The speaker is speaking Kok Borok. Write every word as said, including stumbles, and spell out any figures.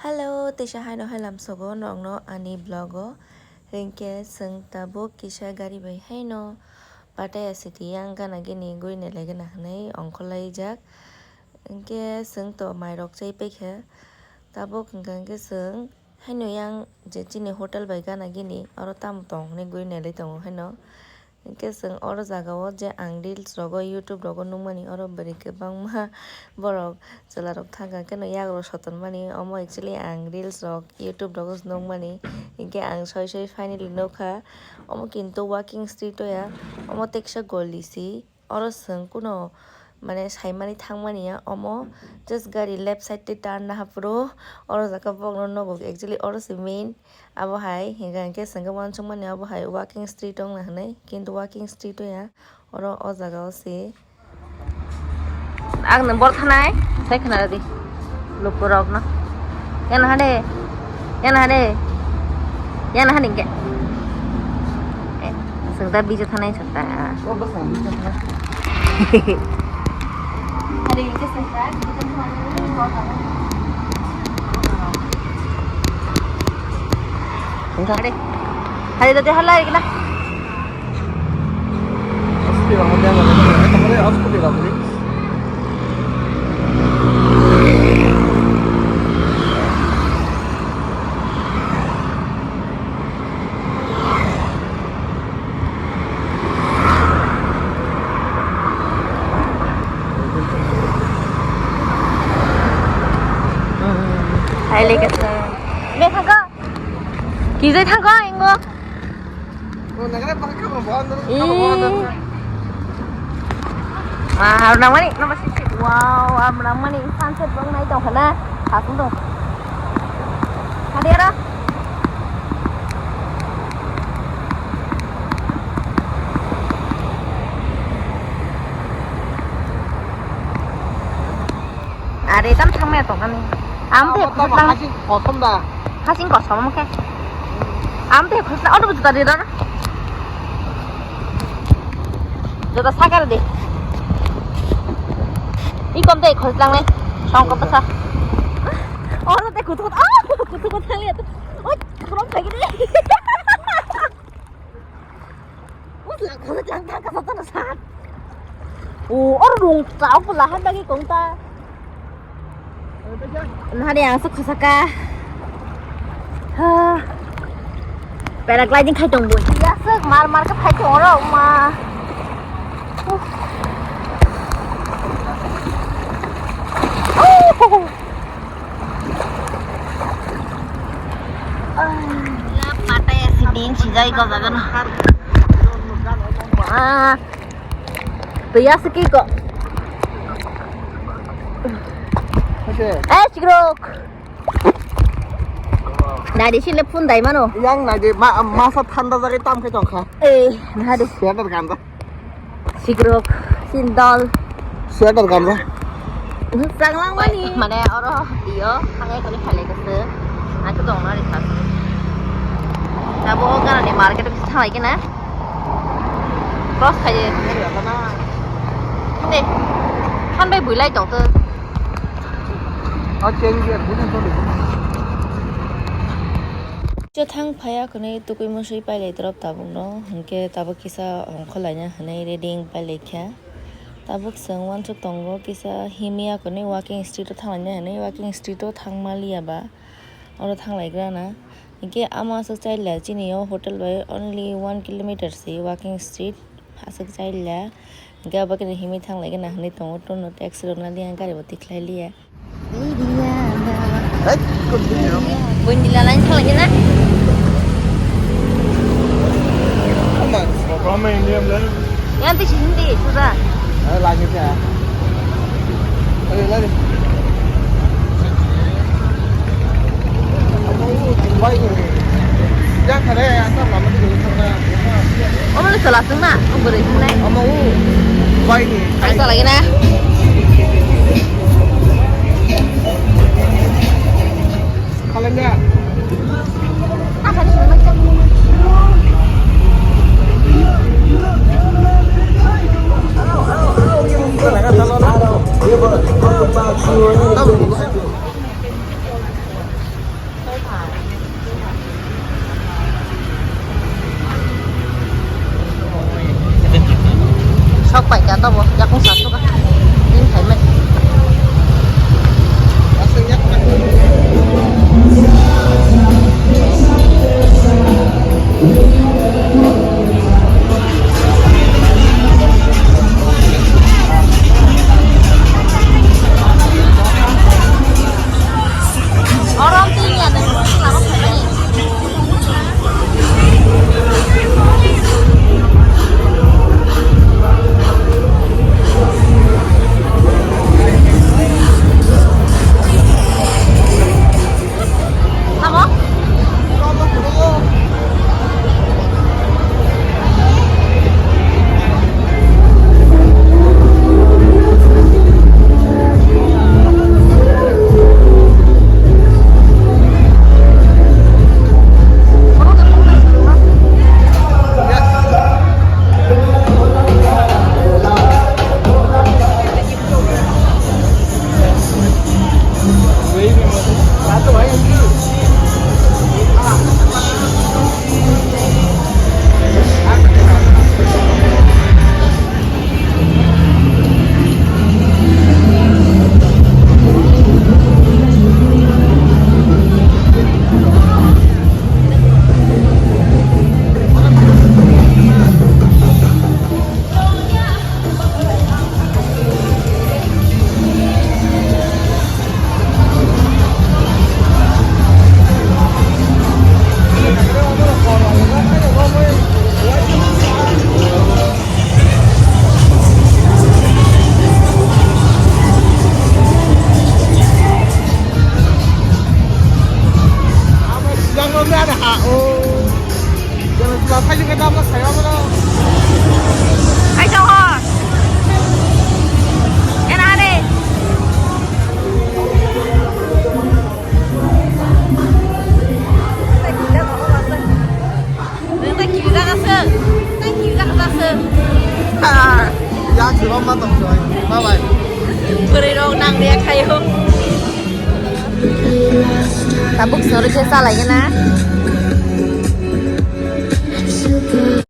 Hello, teisa haino hai lamsogo nokno ani vlog o. Hinkhe chwng tabuk kisa gari bai haino Pattaya city yang gana gini gui nai lai gana hinwi ongkhorlaijak. Hinkhe chwng to mairok chai paikha. Tabuk hwnkha hinkhe chwng haino yang je chini hotel bai gana gini oro tamo tong hinwi gui nai lai tongo haino. Hinkhe chwng oro jaga o je ang reels rogo, YouTube rogo nukmani, oro bwrwi kwbangma borok chwla rok thangkha, khe no yagrok sotonmani. Omo actually ang reels rok, YouTube rogo se nukmani, hinkhe ang soi soi finally nukha. Omo kintu walking street o ya, omo teksa goli si. Oro chwng kuno mane saimani thangmani ya, omo just gari left side tei turn naha phuru oro jaga bokno nogo. Actually oro se main. Abo hai hingka hinkhe chwngkhe uansukmani abo hai walking street wngna hinwi, kintu walking street wngya oro o jaga o se. Ang nwng bol thanai, sai khna di lukurokno. Yana hade, yana hade, yana hade hinkhe. Eh, chwng da bija thanai chwng da. Hari, hari tadi halai kena. Hai, lekha sa. Lekha ko. Kijai thangkha ingo. Ih. Ma, harunamani, nama sisi. Wow, harunamani sunset bang nai tong khana. Hasung tong. Hadi ara. Are tam thangmaya tongkani. Ang tei khosla. Hasing kosom da. Hasing kosom khe. Ang tei khosla auto bujuka de dor. Joda sakar de. Ikom tei khoslang nai. Song ko pasa. Oro tei kutu kutu. Ah, kutu kutu thangya. Oi, khrom thagi de. Wah, lah, kau jangan tak kata tak sat. Oh, orang dong, kau pelahan lagi kong ta. Nah, dia yang suka saka. Ha. Paragliding khai tong bui. Ya, sek mar mar ke khai tong ro ma. Uh. Oh. Pattaya city sijai ko jaga no. Ah, to ya siki ko. Eh, sikrok. Nadi sile phun dai mano. Yang nadi ma masa thanda jaga tam khe tongkha. Eh, nadi. Sweater ganda. Sikrok, sindol. Sweater ganda. Changlang mani. Mane oro iyo, hangai kani khalai kese. Aku dong nari tas. Tabo gana ni market bisa thalai kena. Cross khai de. Deh. Han bai builai tong te. Achen dia bukan tu. Cho thang phaya kwnwi tukui musui pailai drop tabukno, hinkhe tabuk kisa ongkhorlaina hwnwi ready wng pailai kha. Tabuk chwng uansuk tongo kisa himya kwnwi walking street o thanglaina hwnwi, walking street o thangma liya ba oro thanglaigrana. Hinkhe ama aswk chaila chini o hotel bai only one kilometer se walking street aswk chaila. Hinkhe abo khe himwi thanglaigena hwnwi tongo, tono taxi rok naliya gari bo tikhlai liya. Hai, continue. Buini lalain thanglaigena. Come on. Yang tisi hindi sudah. Ayo lagi ya. Ayo lagi. Omo le sola sung na, o bwrwi sung nai. Omo o bai ni. Ang sola gina. Kalanya. Kaya tabo, yakung sasuka. Din khaimai. Orang tinggi ada, lama khaimai. Tamo? Kaisa hor. Era de. Nang ta kibi jaga se. Ta kibi jaga se. Yang sebab matang soy. Bye bye. Bwrwi rok nang de khayo. Tabuk sori se salai gana.